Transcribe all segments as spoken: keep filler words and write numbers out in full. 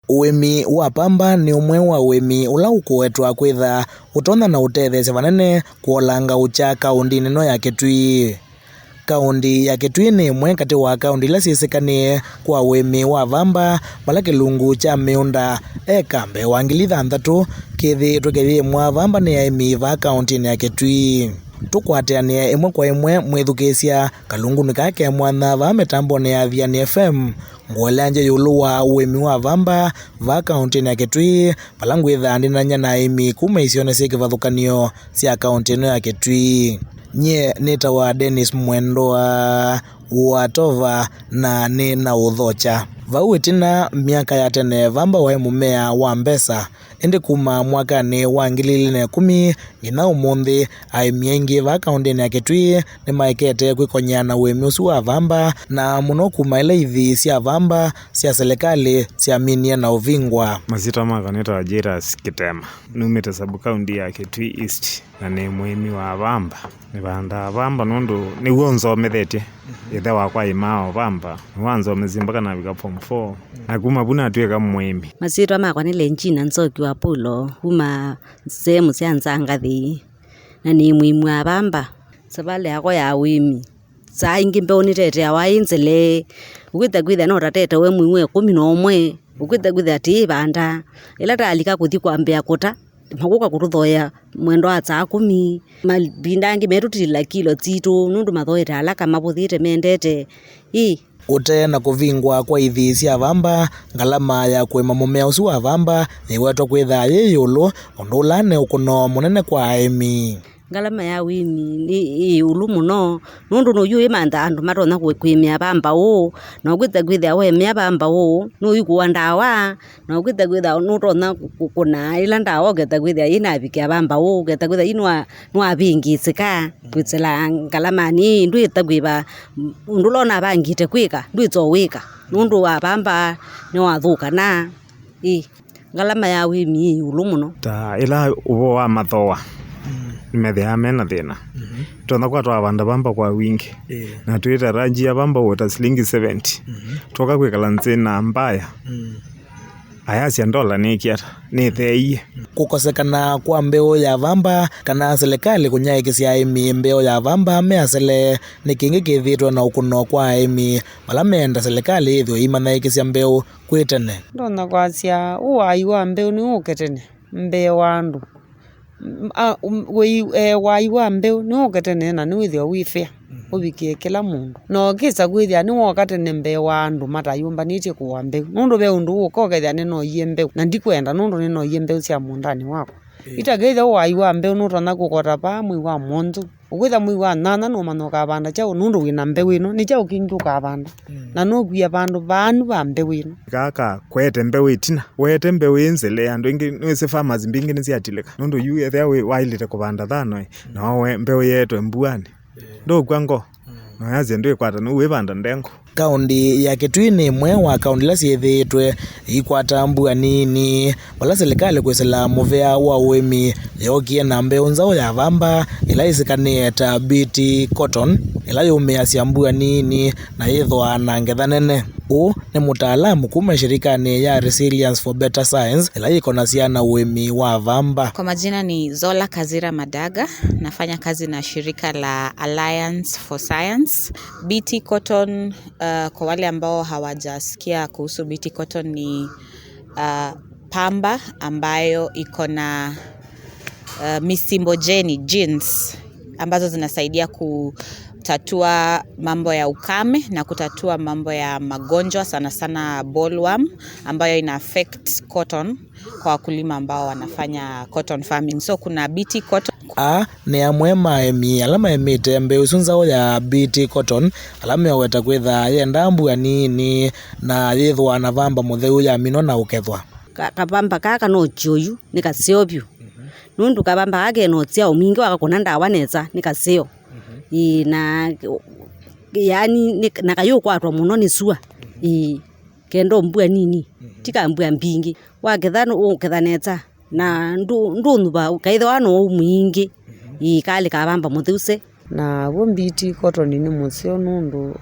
Ũĩmi wa pamba nĩ ũmwe wa ũĩmi ũla ũkũwetwa kwĩtha ũtonya na ũtetheesya vanene kũolanga ũkya kaũndĩnĩ ĩno ya Kitui. Kaũndĩ ya Kitui nĩ ĩmwe katĩ wa kaũndĩ ila syĩsĩkanĩe kwa ũĩmi wa vamba, vala kĩlungu kya mĩũnda eka mbee wa ngili thanthatũ kĩthĩĩtwe kĩyĩmwa vamba nĩ aĩmi vaa kaũndĩnĩ ya Kitui. Tũkwatanĩe ĩmwe kwa ĩmwe, mwĩthukĩĩsya kalungunĩ kaa ke mwanya vaa mĩtambonĩ ya Athiani F M, ngũeleangye ĩũlũ wa ũĩmi wa vamba vaa kaũndĩnĩ ya Kitui, vala ngwĩthaa ndinany'a na aĩmi kuma isionĩ syĩ kĩvathũkany'o sya kaũntĩ ĩno ya Kitui. Nyie nĩtawa Dennis Mwendwa wa Tova, na nĩ na ũthokya. Vau ĩtina, myaka ya tene, vamba waĩ mũmea wa mbesa, ĩndĩ kuma mwakanĩ wa ngili ilĩ na ĩkũmi nginya ũmũnthĩ, aĩmi aingĩ vaa kaũntĩnĩ ya Kitui nĩmaekete kwĩkony'a na ũĩmi ũsu wa vamba, na mũno kuma ĩla ithi sya vamba sya selekalĩ syaminie na ũvingwa. Masyĩtwa makwa nĩtawa Jairus Kitema. Numĩte sub county ya Kitui East, na nĩ mũĩmi wa vamba. Nĩvandaa vamba nũndũ nĩw'o nzomethetye. Ĩthe wakwa aĩmaa o vamba, nĩwanzomesie mpaka navika form four. Na kuma vu natw'ĩka mũĩmi. Masyĩtwa makwa nĩ Lenjina Nzoki wa Pulo, kuma sehemu sya Nzangathĩ, na nĩ mũĩmi wa vamba. Savalĩ yakwa ya ũĩmi, saa ingĩ mbeũ nĩteteawa ĩ nzele. Ũkwĩta kwĩthĩa no tatete we mwei wa ĩkũmi na ũmwe, ũkwĩta kwĩthĩa tĩĩvanda. Ĩla taalika kũthi kwambĩa kũta, makũka kũtũthoea mwendo wa saa kũmi. Mavinda angĩ metũtilĩla kilo sitũ, nũndũ mathoete alaka mavũthĩte mendete. Ĩ. Ũte na kũvingwa kwa ithi sya vamba, ngalama ya kũĩma mũmea ũsu wa vamba yĩwetwa kwĩthaa yĩ ĩũlũ, ũndũ ũla nĩ ũkũno mũnene kwa aĩmi. Ngalama ya ũĩmi nĩ ĩ ĩũlũ mũno, nũndũ nũyũ wĩmantha andũ matonya kwĩ-, kwĩmĩa vamba ũũ, na ũkwĩta kwĩthĩa waĩmĩa vamba ũũ, nũyũ kũa ndawa, na ũkwĩta kwĩthĩa nũtonya kũ-, kũkũna ĩla ndawa, ũketa kwĩthĩa ĩnavikĩa vamba ũũ, ũketa kwĩthĩa ĩ nwa-, nĩwavĩngĩsĩka kwĩsĩla ngalamanĩ ĩĩ, ndwĩta kwĩva ũndũ ũla ũnavangĩte kwĩka, ndwĩta ũwĩka, nũndũ wa vamba nĩwathũkana. Ĩ, ngalama ya ũĩmi yĩ ĩũlũ mũno. Ta ĩla ũvoo wa mathooa, mm, nĩmethĩawa me na thĩna. Mhm. Nĩtonya kwa twavanda vamba kwa wingĩ. Ĩĩ. Na twĩtarajia vamba ũũta silingi seventy. Mhm. Twoka kwĩkala nzĩ na mbaya. Mm. Ayasya ndola nĩkĩ ata? Nĩtheeie. Kũkosekana kwa mbeũ ya vamba kana silikalĩ kũnyaĩĩkĩsya aĩmi mbeũ ya vamba measele nĩ kĩngĩ kĩthĩĩtwe na ũkũno kwa aĩmi vala meenda silikalĩ yĩthĩwe ĩimanyaĩĩkĩsya mbeũ kwĩ tene. Ndonya kwasya, ũaai wa mbeũ nĩwũke tene mbee wa andũ. M-, a, um, wĩi-, e, waai wa mbeũ nĩwũke tene na nĩwĩthĩwa wĩ fair, mhm, ũvikĩe kĩla mũndũ. Na ũkĩsa kwĩthĩa nĩwoka tene mbee wa andũ matayũmbanĩtye kũa mbeũ. Nũndũ ve ũndũ ũka ũkethĩa nĩnoie mbeũ, na ndikwenda nũndũ nĩnoie mbeũ sya mũũndanĩ wakwa. Ĩĩ. Ita kethĩa ũaai wa mbeũ nũtonya kũkota vaa mwei wa mũonzo. Ũkwĩtha mwei wa nyanya nũmanya ũkavanda kyaũ nũndũ wĩ na mbeũ ĩno, nĩ kyaũ kĩngĩ ũkavanda? Mm. Na nũkwia vandũ vaanu va mbeũ ĩno. Kaka kwete mbeũ ĩtina, wete mbeũ ĩ nzele, andũ aingĩ nĩwĩsĩ farmers mbingĩ nĩsyatilĩka, nũndũ yu ethĩa wĩ waĩlĩte kũvanda thano ĩ, mm, na wawe mbeũ yeetwe mbuanĩ. Ĩĩ. Ndũkw'a ngo, mm, na ũyasya ndwĩkwata nũu wĩvanda ndengo. Kaũndĩ ya Kitui nĩ ĩmwe wa kaũndĩ ila syĩthĩĩtwe iikwata mbua nini, vala silikalĩ kwĩsĩla mũvea wa ũĩmi yookie na mbeũ nzaũ ya vamba ĩla yĩsĩkanĩe ta B T cotton, ĩla yũmĩasya mbua nini na yĩthwaa na ngetha nene. Ũũ nĩ mũtaalamu kuma shirikanĩ ya Resilience for Better Science, ĩla yĩkonasya na ũĩmi wa vamba. Kwa majina ni Zola Kazira Madaga, nafanya kazi na shirika la Alliance for Science. B T cotton, uh, kwa wale ambao hawajasikia kuhusu B T cotton, ni, uh, pamba ambayo iko na, uh, misimbojeni, genes, ambazo zinasaidia kutatua mambo ya ukame na kutatua mambo ya magonjwa, sana sana bollworm, ambayo ina affect cotton kwa wakulima ambao wanafanya cotton farming. So kuna B T cotton. Aa nĩ amwe ma aĩmi ala maĩmĩte mbeũ ĩsu nzaũ ya B T cotton, ala meũweta kwĩtha yenda mbua nini na yĩthwaa na vamba mũtheu yaminwa na ũkethwa. Ka-, kavamba kaa kana ũkyoyu nĩ kaseo vyũ. Mhm. Nũndũ kavamba kaa kena ũsyao mwingĩ wakakũna ndawa nesa nĩ kaseo. Mhm. Ĩĩ, na, yaani, nĩ, na kayũkwatwa mũno nĩ sua. Mhm. Ĩĩ, kenda mbua nini, mhm, ti ka mbua mbingĩ. Waketha nũ-, ũketha nesa, na ndũ-, ndũnyuva, kaĩthĩwa no mwingĩ. Mhm. Ĩĩ, kalĩ kavamba mũtheu se. Na w'o B T cotton nĩ mũseo nũndũ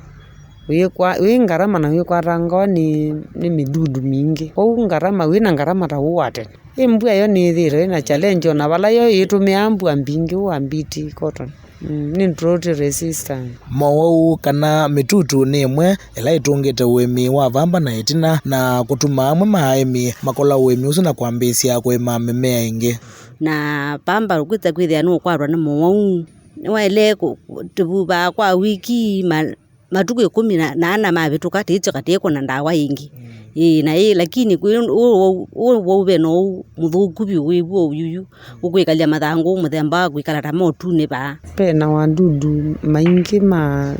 Wĩkwa-, wĩ ngarama na wĩkwatangawa nĩ, nĩ mĩthundu mingĩ. Kwoou ngarama, wĩ na ngarama ta ũũ wa tene. Ĩ mbua yo nĩyĩthĩĩtwe ĩna challenge, o na vala yo yĩtũmĩaa mbua mbingĩ ũũ wa B T cotton. Mm, nĩ drought resistant. Mowau kana mĩtutu nĩ ĩmwe ĩla ĩtũngĩte ũĩmi wa vamba na ĩtina, na kũtuma amwe ma aĩmi makola ũĩmi ũsu na kwambĩĩsya kũĩma mĩmea ĩngĩ. Na vamba kwĩsa kwĩthĩa nũkwatwa nĩ mowau, nĩwaĩle kũ-, tũvuvaa kwa wiki, ma-, matukũ ĩkũmi na, na ana mavĩtũka, tĩityoka tĩkũna ndawa ĩngĩ. Mm. Ĩĩ, na ĩĩ, lakini kwĩ ũ-, ũ-, ũ-, wau ve no ũ-, mũthũku vyũ wĩw'o ũyuyu, ũkwĩkalya mathangũ mũthemba wa kwĩkala ta motunĩ vaa. Ve na wadudu maingĩ ma,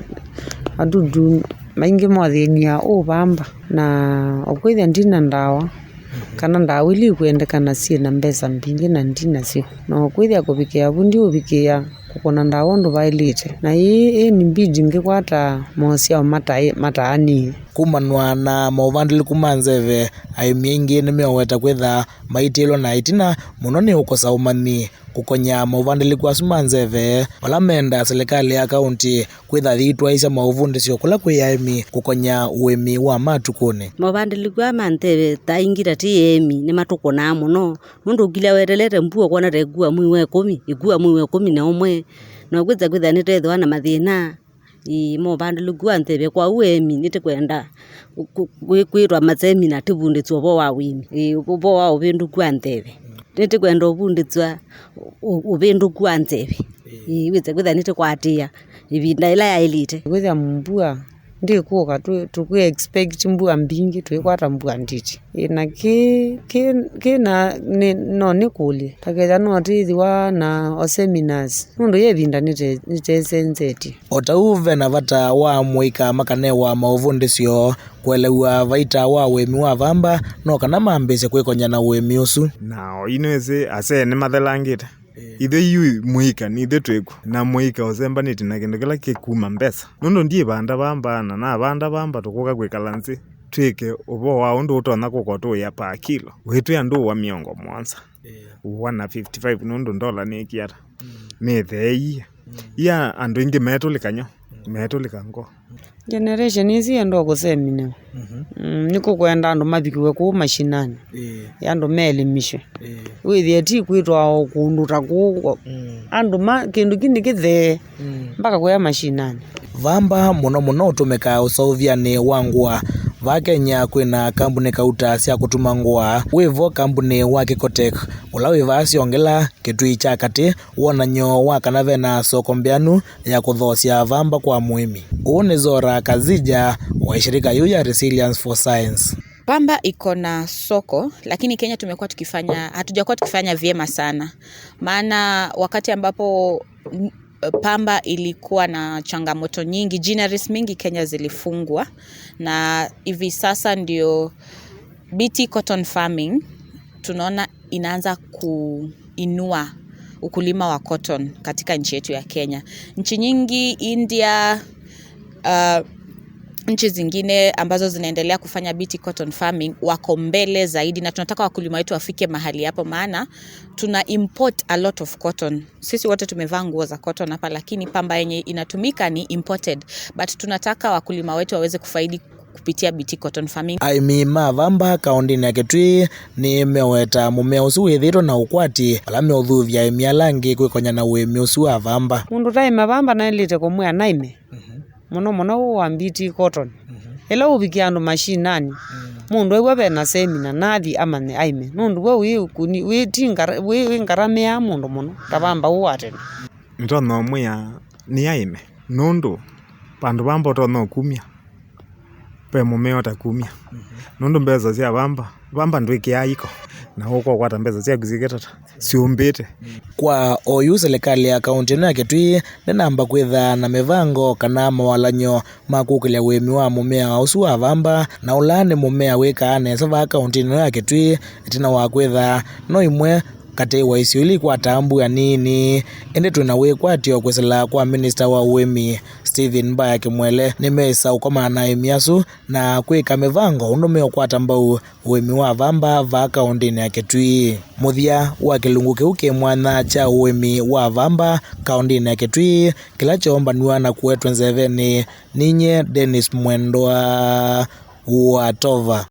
wadudu maingĩ mothĩnia ũvamba, na ũkwĩthĩa ndina ndawa, kana ndawa ila ikwendekana syĩ na mbesa mbingĩ na ndinasyo, na ũkwĩthĩa kũvikĩa vu ndiũvikĩa kũkũna ndawa ũndũ vaĩlĩte. Na ĩĩ, ĩĩ nĩ mbidi ngĩkwata mosyao mataĩ-, mataanĩe. Kumanwa na maũvandĩlĩku ma nzeve, aĩmi aingĩ nĩmeũweta kwĩtha maitĩĩlwa na ĩtina mũno nĩ ũkosa ũmanyi. Kũkony'a maũvandĩlĩku asu ma nzeve, vala menda silikalĩ ya kaũntĩ kwĩtha yĩitwaĩĩsya maũvundĩsyo kũla kwĩ aĩmi kũkony'a ũĩmi wa matukũnĩ. Maũvandĩlĩku aa ma nzeve, ta ingĩ ta ti aĩmi, nĩmatũkũnaa mũno. Nũndũ ũkilya wetelete mbua ũkwona ta ĩkua mwei wa ĩkũmi, ĩkua mwei wa ĩkũmi na ũmwe, na ũkwĩsa kwĩthĩa nĩtwethĩwa na mathĩna, ĩĩ, ma ũvandĩlĩku wa nzeve. Kwoou eemi nĩtũkwenda kũ-, kwĩ-, kwĩtwa masemina tũvundĩsye ũvoo wa ũĩmi, ĩĩ, ũvoo wa ũvĩndũku wa nzeve. Nĩtũkwenda ũvundĩsya ũ-, ũvĩndũku wa nzeve. Ĩĩ, wĩse kwĩthĩa nĩtũkwatĩĩa ĩvinda ĩla yaĩlĩte. Kwĩthĩa mbua ndĩkũka, tũ-, tũkwĩ expect mbua mbingĩ, twĩkwata mbua nditi. Ĩ, na kĩ, kĩ, kĩ na, nĩ, no nĩkũlye, ta kethĩa no twĩthĩwa na o seminars, nũndũ yĩ ĩvinda nĩte-, nĩtesenzetye. O ta ũu, ve na vata wa amũika makanewa maũvundĩsyo kũelew'a vaita wa ũĩmi wa vamba, no kana mambĩĩsye kwĩkony'a na ũĩmi ũsu. Na oyu nĩwĩsĩ asee nĩmathelangĩte. Ithyĩ yu mũika, nithyĩ twĩkw'o. Na mũika ũsembanĩtye na kĩndũ kĩla kĩkuma mbesa. Nũndũ ndiĩvanda vamba, na navanda vamba tũkũka kwĩkala nzĩ, twĩke ũvoo wa ũndũ ũtonya kũkotũĩa pa kilo. Wĩtwĩa ndũũa mĩongo mũonza. Ũũa na fifty five nũndũ ndola nĩ ĩkiata. Nĩ ĩtheeie. Ia andũ aingĩ metũlĩka nyo, metũlĩka ngo. Generation ĩsu yenda kũseminĩwa. Mm, nĩkũkwenda andũ mavikĩwe kũu mashinani. Ĩĩ. Andũ meelimishwe. Ĩĩ. Wĩthĩe ti kwĩtwa o kũndũ ta kũu. Mm. Andũ ma, kĩndũ kĩu nĩkĩthee. Mm. Mpaka kũya mashinani. Vamba mũno mũno ũtũmĩkaa ũseũvyanĩ wa ngũa. Vaa Kenya kwĩna kambunĩ kauta sya kũtuma ngũa. Wĩvo kambunĩ wa Kikotek, ũla wĩ vaa Siongela, Kĩtui kya Katĩ, wonany'o wa kana ve na soko mbeanu ya kũthoosya vamba kwa mũĩmi. Ũũ nĩ Zora Kazija wa ĩshirika yĩu ya Resilience for Science. Pamba iko na soko, lakini Kenya tumekuwa tukifanya, hatujakuwa tukifanya vyema sana. Maana wakati ambapo, n-, pamba ilikuwa na changamoto nyingi, ginneries mingi Kenya zilifungwa, na hivi sasa ndio B T cotton farming tunaona inaanza kuinua ukulima wa cotton katika nchi yetu ya Kenya. Nchi nyingi, India, uh, nchi zingine ambazo zinaendelea kufanya B T cotton farming wako mbele zaidi, na tunataka wakulima wetu wafike mahali hapo, maana tuna import a lot of cotton. Sisi wote tumevaa nguo za cotton hapa, lakini pamba yenye inatumika ni imported, but tunataka wakulima wetu waweze kufaidi kupitia B T cotton farming. Aĩmi ma vamba kaũntĩnĩ ya Kitui nĩmeweta mũmea ũsu wĩthĩĩtwe na ũkwati, vala meũthũvya aĩmi ala angĩ kwĩkonya na ũĩmi ũsu wa vamba. Mũndũ ũtaĩma vamba naĩlĩte kũmwĩa naĩme. Mhm. Mũno mũno ũũ wa B T cotton. Mhm. Ĩla ũvikie andũ mashinani, mm, mũndũ ew'a ve na semina, nathi amanye aĩme. Nũndũ we wĩ ũkuni, wĩ ti ngara-, wĩ, wĩ ngaramĩaa mũndũ mũno, ta vamba ũũ wa tene. Nĩtonya ũmwĩa nĩ aĩme. Nũndũ vandũ vamba ũtonya ũkumya, ve mũmea ũtakumya. Mhm. Nũndũ mbesa sya vamba, vamba ndwĩkĩaa iko, na ũkokwata mbesa syaku syĩkĩtata, syũmbĩte. Kwa oyu, silikalĩ ya kaũntĩ ĩno ya Kitui ndĩnamba kwĩtha na mĩvango kana mawalany'o ma kũkĩlya ũĩmi wa mũmea ũsu wa vamba, na ũla nĩ mũmea wĩkaa nesa vaa kaũntĩnĩ ĩno ya Kitui, ĩtina wa kwĩtha no imwe katĩ wa isio ila ikwataa mbua nini, ĩndĩ twĩ na wĩkwatyo kwĩsĩla kwa minista wa ũĩmi, Stephen Mbaya Kĩmwele nĩmeĩsa ũkomana na aĩmi asu na kwĩka mĩvango ũndũ meũkwata mbau ũĩmi wa vamba vaa kaũndĩnĩ ya Kitui. Mũthya wa kĩlungu kĩu kĩ mwanya kya ũĩmi wa vamba kaũndĩnĩ ya Kitui kĩla kyoombanw'a na kũetwe nzevenĩ, ninyie Dennis Mwendwa wa Tova.